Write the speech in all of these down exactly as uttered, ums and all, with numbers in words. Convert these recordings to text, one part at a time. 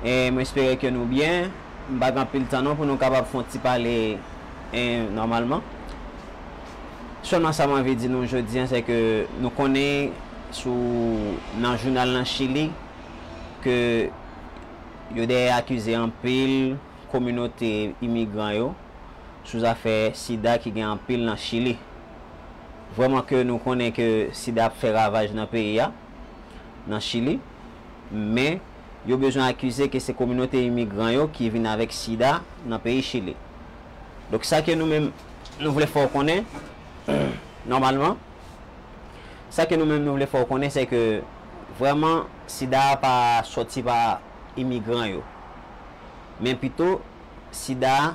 E mwen espere ke nou byen. M pa gen anpil tan non pou nou kapab fè yon ti pale, e, nòmalman. Sèlman sa mwen anvi di nou jodi a, se ke nou konnen sou, nan jounal nan Chili, ke yo dèyè akize anpil kominote imigran yo sou zafè sida ki gen anpil nan Chili. Vrèman ke nou konnen ke sida ap fè ravaj nan peyi a, nan Chili, men yo bezwen akize ke se kominote imigran yo ki vin avèk sida nan peyi Chili. Donk sa ke nou menm nou vle fè w konnen, nòmalman, sa ke nou menm nou vle fè w konnen, se ke vrèman sida a pa sòti pa imigran yo, men pito sida a,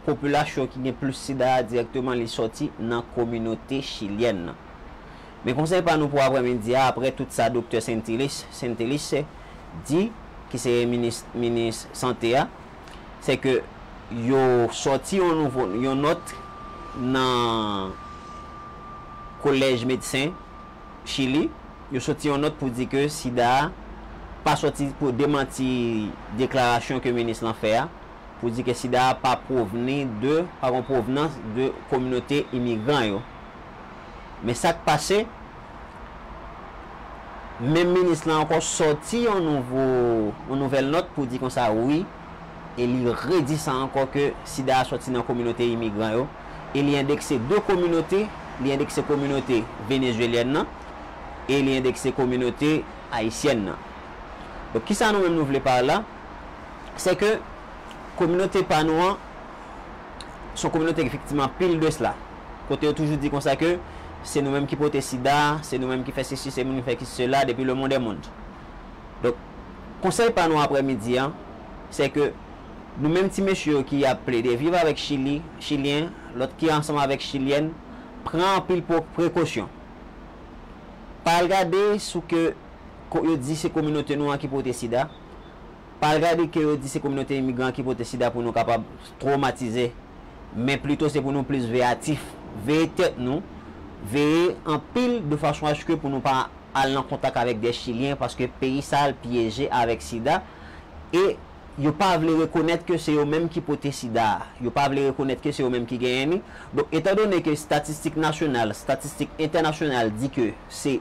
popilasyon ki gen plis sida a dirèkteman li sòti nan kominote chilyèn nan. Men konsèy pa nou pou aprèmidi a, apre tout sa doktè Saintelis, Saintelis di, ki se minis, minis sante a, se ke yo sòti yon nouvo, yon nòt nan kolèj medsen Chili, yo sòti yon nòt pou di ke sida a pa sòti, pou demanti deklarasyon ke minis lan fè a, pou di ke sida a pa pwovni de, pa gon pwovnans de kominote imigran yo. Men sa k pase, menm minis lan ankò sòti yon nouvo, yon nouvèl nòt pou di konsa wi, e li redi sa ankò ke sida a sòti nan kominote imigran yo, e li endekse de kominote, li endekse kominote venezuelyèn nan, e li endekse kominote ayisyèn nan. Donk, kisa nou menm nou vle pa la? Se ke kominote pa nou an, se yon kominote ki viktim anpil de sila. Kote yo toujou di konsa ke se nou menm ki pote sida, se nou menm ki fè sesi, se nou menm ki fè ki sela, depi le monde est monde. Donk, konsèy pa nou aprèmidi an, se ke nou menm ti mesye yo ki ap plede viv avèk Chili, Chilyen, lòt ki ansanm avèk Chilyèn, pran anpil po-, prekosyon. Pa al gade sou ke ko-, yo di se kominote nou an ki pote sida. Pa al gade ke yo di se kominote imigran ki pote sida pou nou kapab twomatize. Men plito se pou nou plis veyatif. Veye tèt nou. Veye anpil de fason aske pou nou pa al nan kontak avèk de Chilyen, paske peyi sa al pyeje avèk sida. E yo pa vle rekonèt ke se yo menm ki pote sida a. Yo pa vle rekonèt ke se yo menm ki genyen li. Donk, etandone ke estatistik nasyonal, estatistik entènasyonal di ke se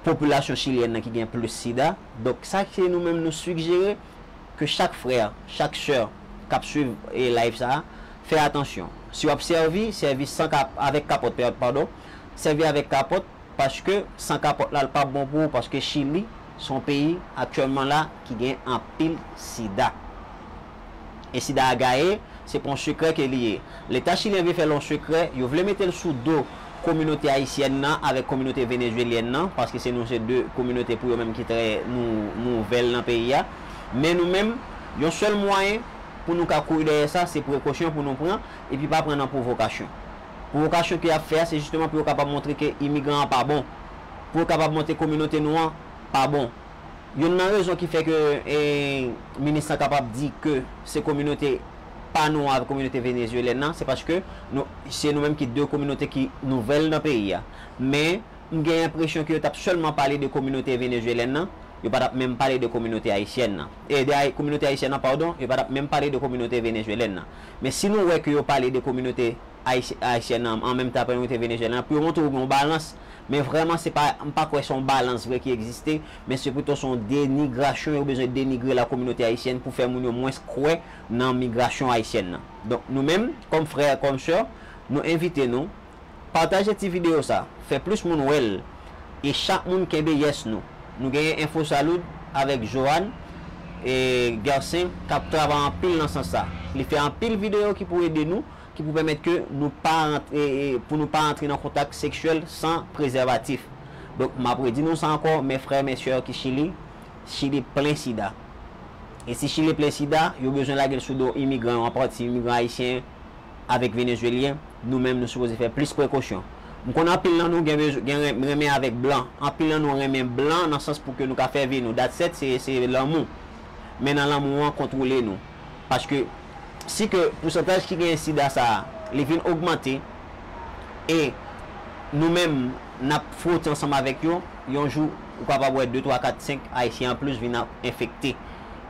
popilasyon chilyèn nan ki gen plis sida, donk sa ke nou menm nou sigjere ke chak frè, chak sè k ap swiv, e, live sa a, fè atansyon. Si w ap sèvi, sèvi san kap-, avèk kapòt, pa-, padon, sèvi avèk kapòt, paske san kapòt la, l p ap bon pou ou, paske Chili se yon peyi aktyèlman la ki gen anpil sida. E sida a gaye, se pa yon sekrè ke li ye. Leta chilyen vle fè l yon sekrè, yo vle mete l sou do kominote ayisyèn nan avèk kominote venezuelyèn nan, paske se nou se de kominote pou yo menm ki trè nou, nouvèl nan peyi a. Men nou menm, yon sèl mwayen pou nou ka kouri dèyè sa, se prekosyon pou nou pran, epi pa pran nan pwovokasyon. Pwovokasyon ke y ap fè a, se jisteman pou yo kapab montre ke imigran an pa bon, pou yo kapab montre kominote nou an pa bon. Youn nan rezon ki fè ke, e, minis lan kapab di ke se kominote pa nou an avèk kominote venezuelyèn nan, se paske nou, se nou menm ki de kominote ki nouvèl nan peyi a. Men, m gen enpresyon ke yo t ap sèlman pale de kominote venezuelyèn nan, yo pa t ap menm pale de kominote ayisyèn nan. E de ay-, kominote ayisyèn nan, padon, yo pa t ap menm pale de kominote venezuelyèn nan. Men si nou wè ke yo pale de kominote ayisy-, ayisyèn nan, an menm tan kominote venezuelyèn nan, pou yo montre w gen yon balans, men vrèman, se pa, m pa kwè se yon balans vre ki egziste, men se pito se yon denigrasyon, yo bezwen denigre la kominote ayisyèn pou fè moun yo mwens kwè nan migrasyon ayisyèn nan. Donk, nou menm, kòm frè, kòm sè, nou envite nou, pataje ti videyo sa, fè plis moun wè l, e chak moun kenbe yès nou. Nou genyen Enfo Salud avèk Johan e Gersen k ap travay anpil nan sans sa. Li fè anpil videyo ki pou ede nou, ki pou pèmèt ke nou pa rantre, e, e, pou nou pa rantre nan kontak seksyèl san prezèvatif. Donk, m ap redi nou sa ankò, men frè, men sè ki Chili, Chili plen sida. E si Chili plen sida, yo bezwen lage l sou do imigran yo, an pati imigran ayisyen avèk venezuelyen, nou menm nou sipoze fè plis prekosyon. M konnen anpil nan nou gen, bez-, gen ren-, renmen avèk blan, anpil nan nou renmen blan nan sans pou ke nou ka fè vi nou, that's it, se, se lanmou. Men nan lanmou an, kontwole nou. Paske si ke pousantaj ki genyen sida sa a, li vin ogmante, e nou menm, n ap fwote ansanm avèk yo, yon jou, ou kapab wè de, twa, kat, senk Ayisyen anplis vin ap enfekte.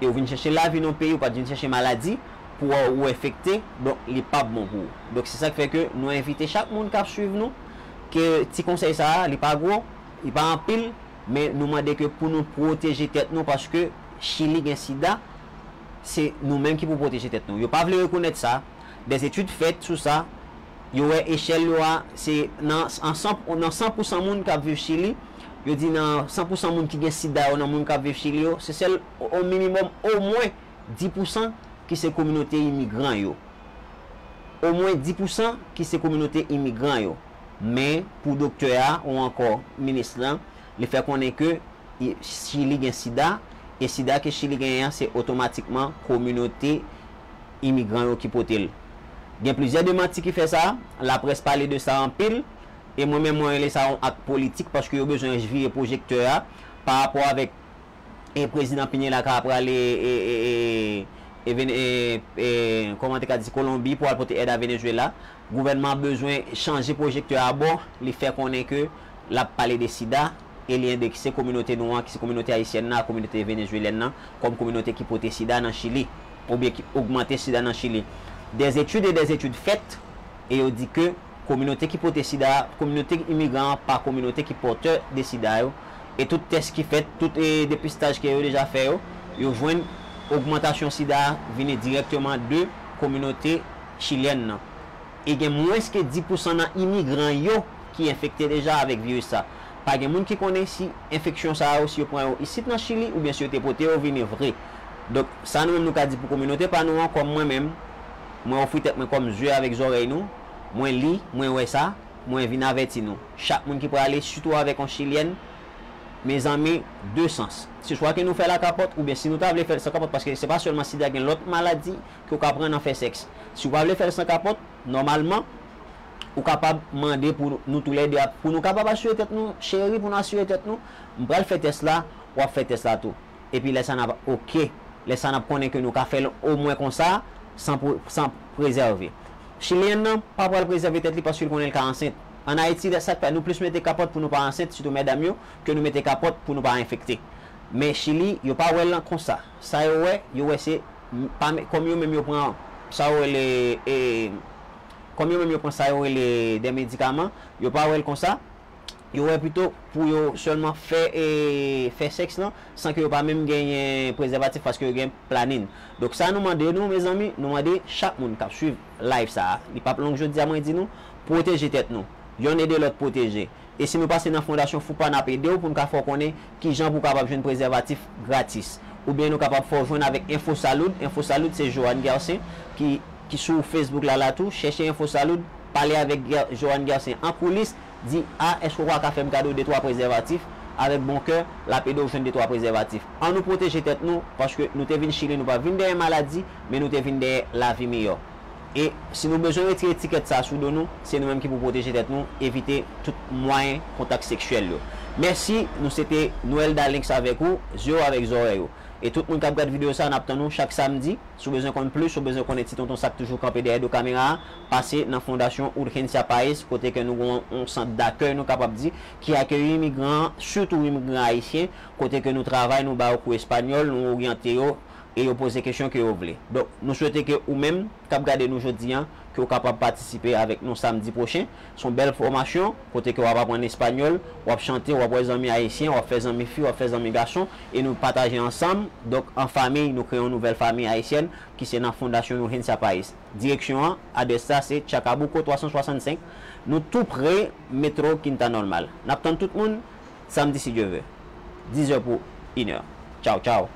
e ou vin chèche lavi nan yon peyi, ou pa t vin chèche maladi pou ou enfekte, donk li p ap bon pou ou. Donk se sa k fè ke nou envite chak moun k ap swiv nou, ke ti konsèy sa a, li pa gwo, li pa anpil, men nou mande ke pou nou pwoteje tèt nou, paske Chili gen sida, se nou menm ki pou pwoteje tèt nou. Yo pa vle rekonèt sa. Des etid fèt sou sa. Yo wè echèl yo a, se nan, an san, nan san pou san moun k ap viv Chili, yo di nan san pou san moun ki gen sida yo, nan moun k ap viv Chili yo, se sèl o minimòm omwen dis pou san ki se kominote imigran yo. Omwen dis pou san ki se kominote imigran yo. Men, pou doktè a, ou ankò minis lan, li fè konnen ke i- Chili gen sida, e sida ke Chili genyen an, se otomatikman kominote imigran yo ki pote l. Gen plizyè demanti ki fè sa, laprès pale de sa anpil, e mwen menm mwen rele sa yon ak politik, paske yo bezwen vire pwojektè a pa rapò avèk e prezidan Piñera ka prale e, e, e, e, Vene- e, e, kòman te ka di, Kolonbi pou al pote èd a Venezuela. Gouvènman an bezwen chanje pwojektè a bò, li fè konnen ke l ap pale de sida, e li endekse kominote nou an, ki se kominote ayisyèn nan, ak kominote venezuelyèn nan, kòm kominote ki pote sida nan Chili, oubyen ki ogmante sida nan Chili. Des études et des études faites, e yo di ke kominote ki pote sida, kominote imigran an pa kominote ki pòtè de sida yo, e tout tès ki fèt, tout e depistaj ke yo deja fè yo, yo jwenn ogmantasyon sida a vini dirèkteman de kominote chilyèn nan. E gen mwens ke dis pou san nan imigran yo ki enfekte deja avèk viris sa. Pa gen moun ki konnen si enfeksyon sa yo, si yo pran yo isit nan Chili, oubyen si yo te pote yo vini vre. Donk, sa nou menm nou ka di pou kominote pa nou an, kòm mwen menm, mwen ofri tèt mwen kòm zye avèk zòrèy nou, mwen li, mwen wè sa, mwen vin avèti nou. Chak moun ki prale, sitou avèk yon chilyèn, mezanmi, de sans. Se swa ke nou fè l a kapòt, oubyen si nou ta vle fè l san kapòt, paske se pa sèlman sida, gen lòt maladi ke w ka pran nan fè sèks. Si w pa vle fè l san kapòt, nòmalman, ou kapab mande pou nou toulède, pou nou kapab asire tèt nou, cheri, pou nou asire tèt nou, m pral fè tès la, w ap fè tès la tou. Epi lè sa n ap oke, lè sa n ap konnen ke nou ka fè l omwen konsa, san, pou- san prezève. Chilyèn nan pa pral prezève tèt li paske l konnen l ka ansent. Ann Ayiti, sa k fè nou plis mete kapòt pou nou pa ansent, sitou medam yo, ke nou mete kapòt pou nou pa enfekte. Men Chili, yo pa wè l konsa. Sa yo wè, yo wè se, pa, kòm yo menm yo pran sa yo rele, e, kòm yo menm yo pran sa yo rele de medikaman, yo pa wè l konsa. Yo wè pito pou yo sèlman fè, e, fè sèks lan san ke yo pa menm genyen prezèvatif paske yo gen planin. Donk sa nou mande nou, mezanmi, nou mande chak moun k ap swiv live sa a, li p ap long jodi a, mwen di nou, pwoteje tèt nou. Yonn ede lòt pwoteje. E si nou pase nan Fondasyon Foupa, n ap ede w pou n ka fè w konnen kijan pou w kapab jwenn prezèvatif gratis. Oubyen nou kapab fè w jwenn avèk Enfo Salud. Enfo Salud se Johan Gersin ki, ki sou Facebook la la tou. Chèche Enfo Salud, pale avèk Ger- Johan Gersin an koulis, di, a, èske w pa ka fè m kado de twa prezèvatif? Avèk bon kè, l ap ede w jwenn de twa prezèvatif. Ann nou pwoteje tèt nou, paske nou te vin Chili, nou pa vin dèyè maladi, men nou te vin dèyè lavi miyò. E si nou bezwen retire etikèt sa a sou do nou, se nou menm ki pou pwoteje tèt nou, evite tout mwayen kontak seksyèl yo. Mèsi, nou se te Noël Dalinx avèk ou, zye w avèk zòrèy ou. E tout moun k ap gad videyo sa a, n ap tann ou chak samdi. Si w bezwen konn plis, si w bezwen konnen ti tonton sa k toujou kanpe dèyè do kamera a, pase nan Fondasyon Urgencia País, kote ke nou gen yon sant dakèy, nou kapab di, ki akeyi imigran, sitou imigran ayisyen, kote ke nou travay, nou ba yo kou espanyòl, nou oryante yo, e yo poze kesyon ke yo vle. Donk, nou swete ke ou menm k ap gade nou jodi a, ke w kapab patisipe avèk nou samdi pwochen. Se yon bèl fòmasyon, kote ke w ap aprann espanyòl, w ap chante, w ap wè zanmi ayisyen, w ap fè zanmi fi, w ap fè zanmi gason, e nou pataje ansanm. Donk, an fanmi, nou kreye yon nouvèl fanmi ayisyèn ki se nan Fondasyon Urgencia País. Direksyon an, adrès la se Chacabuco twa san swasannsenk. Nou tou pre metwo Quinta Normal. N ap tann tout moun samdi, si Dye vle. Dizè pou inè. Tchaw, tchaw.